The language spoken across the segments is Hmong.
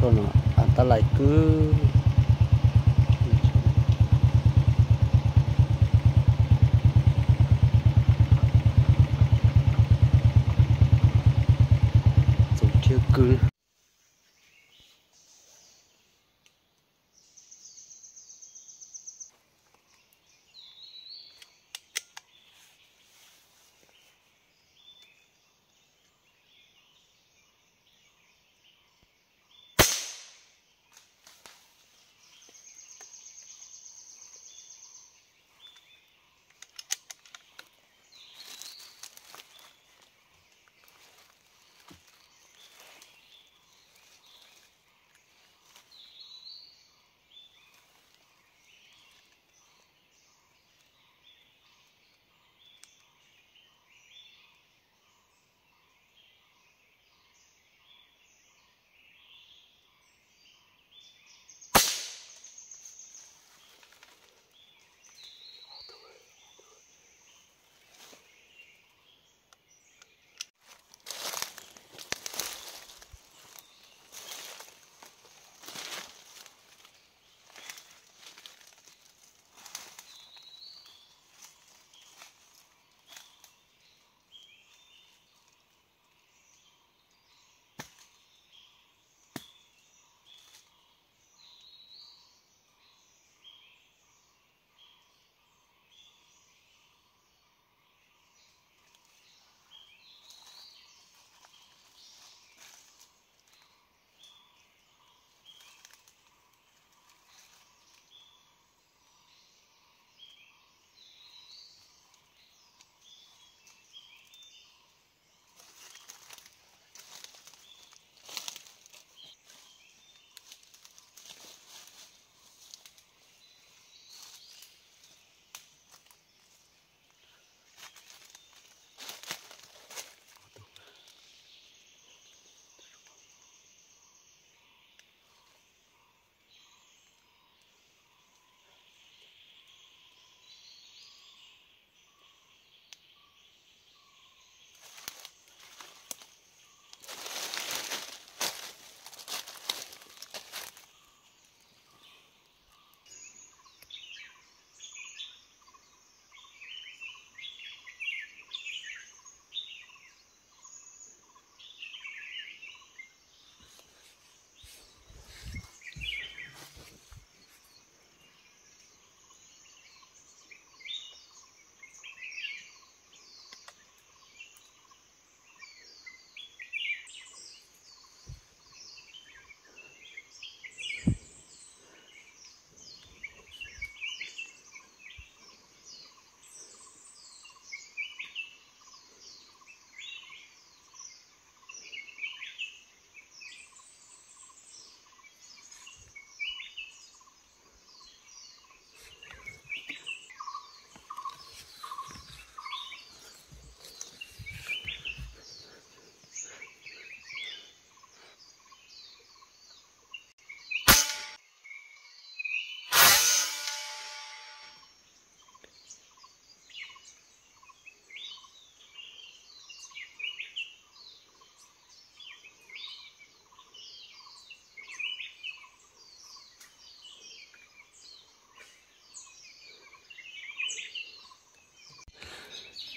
Tab lais kwb, txaus thiab kwb.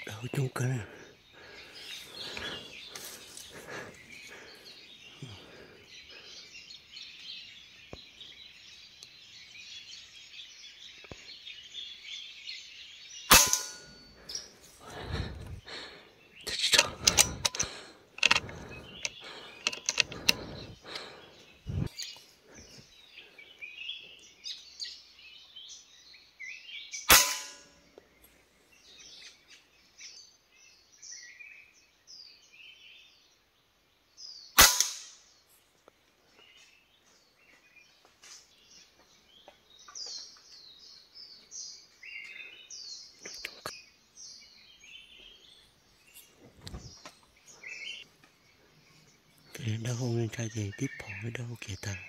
Dawb coob kawg. Dawb hau ntshai ces tib phom dawb hau kiag tag.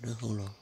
Dawb hau los.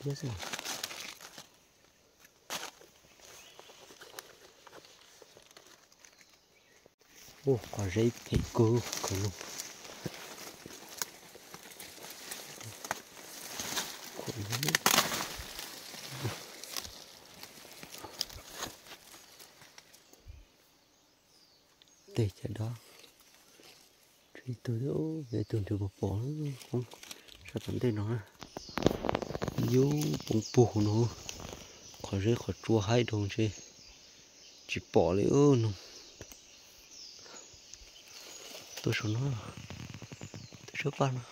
Ua qhov zeb phem kawg kawg no. Tej cov dab, ib tug, ib tug nrhiav pom pom, sab tom ntej no na. Yub poob pug no, qhov zeb qhov tsua haib dhau ntshe tsis pom li no. Tuaj saum no, tuaj saum paj no.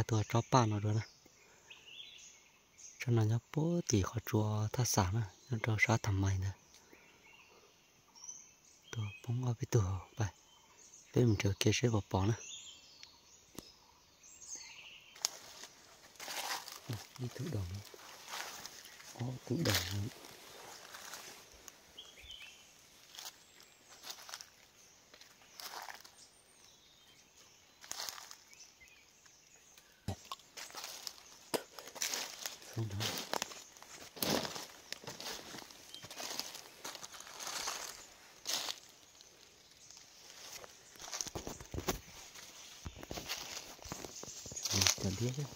Tua tsob paj no dua na. Tsob no nyob puag tim qhov tsua thaj xam na, nyob rau sab Tham Mais ntawd. Tua poob ob peb tug, peb mus nrhiav kiag seb puas pom na. Ib tug doom, ob tug doom. Cov diab thiab.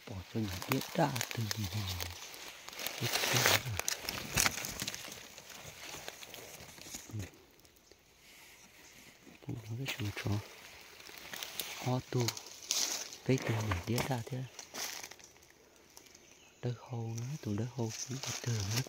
Pom cov niag diab daj twg li no. Pom no tab sis tshuav ob tug, peb tug niag diab daj thiab. Dawb hau na, tus dawb hau xwb twg na.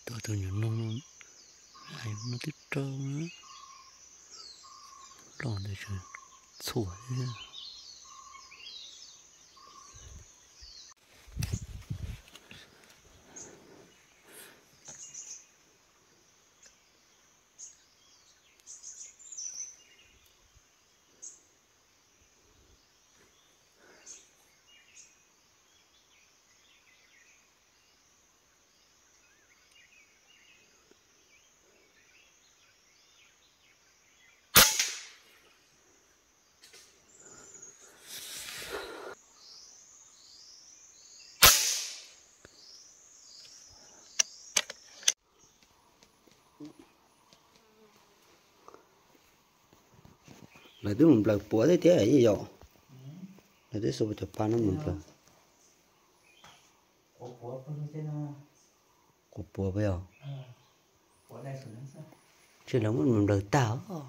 Tuaj tus nyuam noog no, hais no twb rau na, loj ntawd tseem txhuam thiab. Lawv twb mus nplawm puav thiab tiag yom. Lawv twb xuas cov pa no mus nplawm. Quav puav puas yog? Ntshe lawv muab mus nplawm tag os.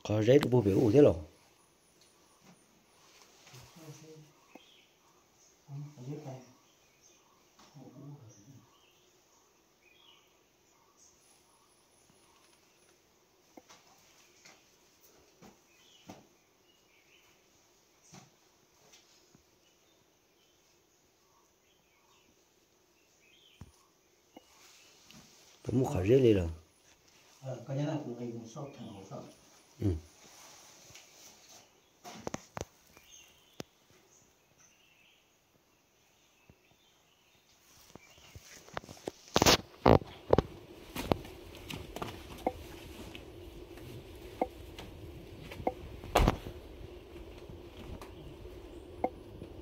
Qhov zeb rau puag pem ub thiab los? Puas muaj qhov zeb li lawm?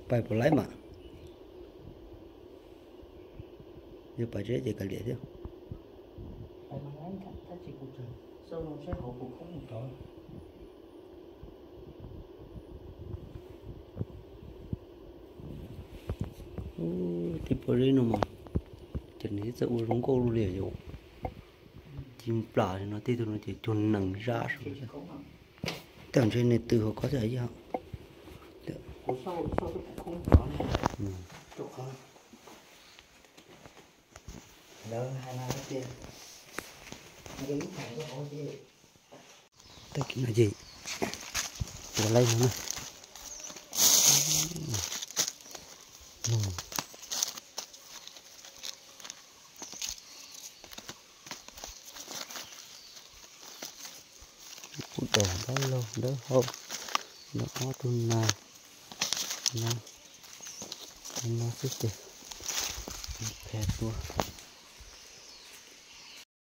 Pais puas laib mas? Yog pais zeb ces kav liam thiab. Tej pob zeb no mas, ces nws txawj ua zoo nkauj li yom. Ci nplas li no, tej tug no ces cuag nees zab saud. Tej ntshe nws tw hauv ko thiab yom. Tag kis no ces ua laib no na. Kuj dam dawb laug dawb hau, no ob tug nas, no, no xwb ces phem tuaj.